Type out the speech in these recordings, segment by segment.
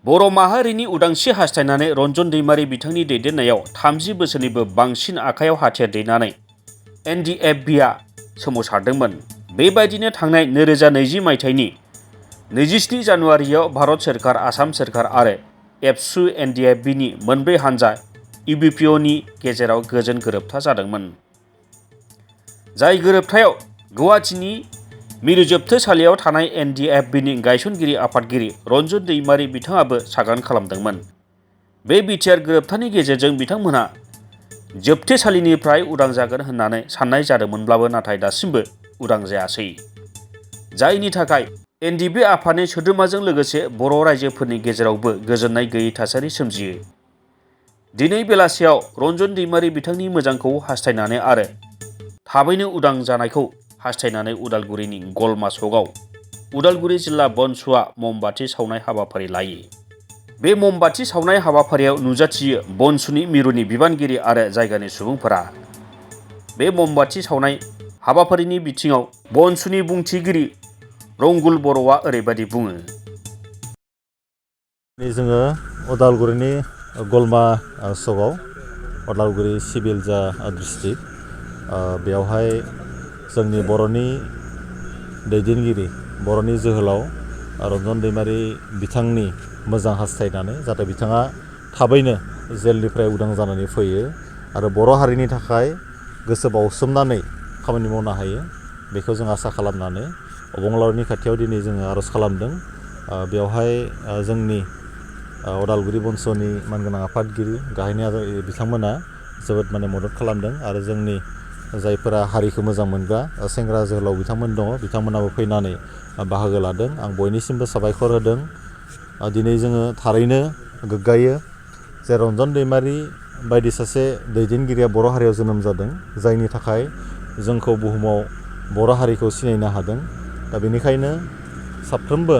बर' माहारिनि उदांस्रि हास्थायनानै रन्जन दैमारि बिथांनि दैदेननायाव 30 बोसोरनिबो बांसिन आखायाव हाथियार दैनानै NDFBआ सोमावसारदोंमोन। बेबायदिनो थांनाय 2020 मायथाइनि 27 जानुवारियाव भारत सोरखार, आसाम सोरखार आरो एबसु NDFBनि मोनब्रै हानजा UBPOनि गेजेराव गोजोन गोरोबथा जादोंमोन। जाय गोरोबथायाव गुवाहाटीनि मिरुजोबथेसालियाव थानाय NDFBनि गायसनगिरि आफादगिरि रन्जन दैमारि बिथाङाबो सागान खालामदोंमोन। बे बिटिआर गोरोबथानि गेजेरजों बिथांमोनहा जोबथेसालिनिफ्राय उदां जागोन होननानै साननाय जादोंमोनब्लाबो नाथाय दासिमबो उदां जायासै। जायनि थाखाय NDFB आफादनि सोद्रोमाजों लोगोसे बर' रायजोफोरनि गेजेरावबो गोजोननाय गैयै थासारि सोमजियो। दिनै बेलासियाव रन्जन दैमारि बिथांनि मोजांखौ हास्थायनानै आरो थाबैनो उदां जानायखौ हास्थायनानै उदालगुरिनि गलम च'कआव उदालगुरि जिल्ला बनसुआ ममबाथि सावनाय हाबाफारि लायो। बे ममबाथि सावनाय हाबाफारियाव नुजाथियो बनसुनि मिरुनि बिबानगिरि आरो जायगानि सुबुंफोरा। बे ममबाथि सावनाय हाबाफारिनि बिथिङाव बनसुनि बुंथिगिरि रंगुल बर'आ ओरैबायदि बुङो। जोङो उदालगुरिनि गलम च'कआव उदालगुरि सिभिल जा डिस्ट्रिक्ट बेवहाय जोंनि बर'नि दैदेनगिरि बर'नि जोहोलाव रन्जन दैमारि बिथांनि मोजां हास्थायनानै जाहाथे बिथाङा थाबैनो जेलनिफ्राय उदां जानानै फैयो आरो बर' हारिनि थाखाय गोसो बाउसोमनानै खामानि मावनो हायो बेखौ जों आसा खालामनानै अबंलावरिनि खाथियाव दिनै जोङो आर'ज खालामदों। बेवहाय जोंनि उदालगुरि बनस'नि मानगोनां आफादगिरि गाहायनि बिथांमोना जोबोद मदद खालामदों आरो जोंनि जायफोरा हारिखौ मोजां मोनग्रा सेंग्रा जोहोलाव बिथांमोन दङ बिथांमोनाबो फैनानै बाहागो लादों। आं बयनिसिमबो साबायखर होदों। दिनै जोङो थारैनो गोग्गायो जे रन्जन दैमारि बायदि सासे दैदेनगिरिया बर' हारियाव जोनोम जादों जायनि थाखाय जोंखौ बुहुमाव बर' हारिखौ सिनायनो हादों। दा बेनिखायनो साफ्रोमबो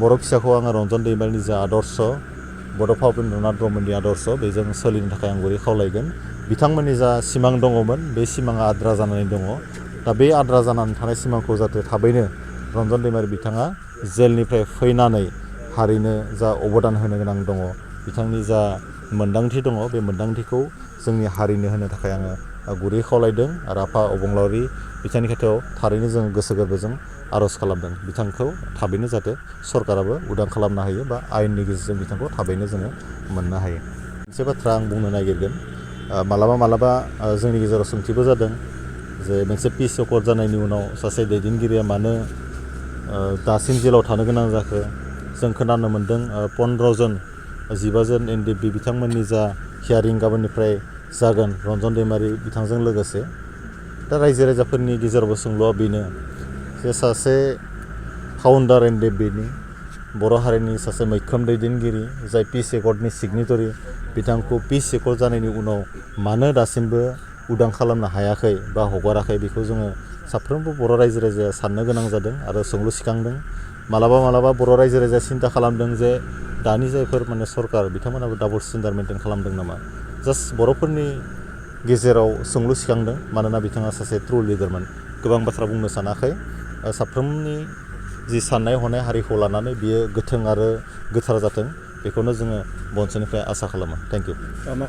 बर' फिसाखौ आङो रन्जन दैमारिनि जा आदर्श बड'फा उपेन्द्रनाथ ब्रह्मनि आदर्श बेजों सोलिनो थाखाय आं गुरै खावलायगोन। बिथांमोननि जा सिमां दङमोन बे सिमाङा आद्रा जानानै दङ। दा बे आद्रा जानानै थानाय सिमांखौ जाहाथे थाबैनो रन्जन दैमारि बिथाङा जेलनिफ्राय फैनानै हारिनो जा अबदान होनो गोनां दङ बिथांनि जा मोन्दांथि दङ बे मोन्दांथिखौ जोंनि हारिनो होनो थाखाय आङो गुरै खावलायदों आरो आफा अबंलावरि बिथांनि खाथियाव थारैनो जों गोसो गोरबोजों आर'ज खालामदों बिथांखौ थाबैनो जाहाथे सरकाराबो उदां खालामनो हायो बा आयेननि गेजेरजों बिथांखौ थाबैनो जोङो मोननो हायो। मोनसे बाथ्रा आं बुंनो नागिरगोन। मालाबा जोंनि गेजेराव सोंथिबो जादों जे मोनसे पिस एकर्ड जानायनि उनाव सासे दैदेनगिरिया मानो दासिम जेलाव थानो गोनां जाखो। जों खोनानो मोन्दों 15 जन 15 जन NDFB बिथांमोननि जा हियारिं गाबोननिफ्राय जागोन रन्जन दैमारि बिथांजों लोगोसे। दा रायजो राजाफोरनि गेजेरावबो सोंलुआ बेनो जे सासे फाउन्डार NDFBनि बर' हारिनि सासे मैखोम दैदेनगिरि जाय पिस एकर्डनि सिगनेटरि बिथांखौ पिस एकर्ड जानायनि उनाव मानो दासिमबो उदां खालामनो हायाखै बा हगाराखै बेखौ जोङो साफ्रोमबो बर' रायजो राजाया साननो गोनां जादों आरो सोंलु सिखांदों। मालाबा बर' रायजो राजाया सिन्था खालामदों जे दानि जायफोर सरकार बिथांमोनाबो डाबल स्टेन्डार्ड मेइन्टेन खालामदों नामा। जास्ट बर'फोरनि गेजेराव सोंलु सिखांदों मानोना बिथाङा सासे ट्रु लिडारमोन। गोबां बाथ्रा बुंनो सानाखै। साफ्रोमनि जि साननाय हनाय हारिखौ लानानै बियो गोथों आरो गोथार जाथों बेखौनो जोङो बनसुनिफ्राय आसा खालामो। Thank you.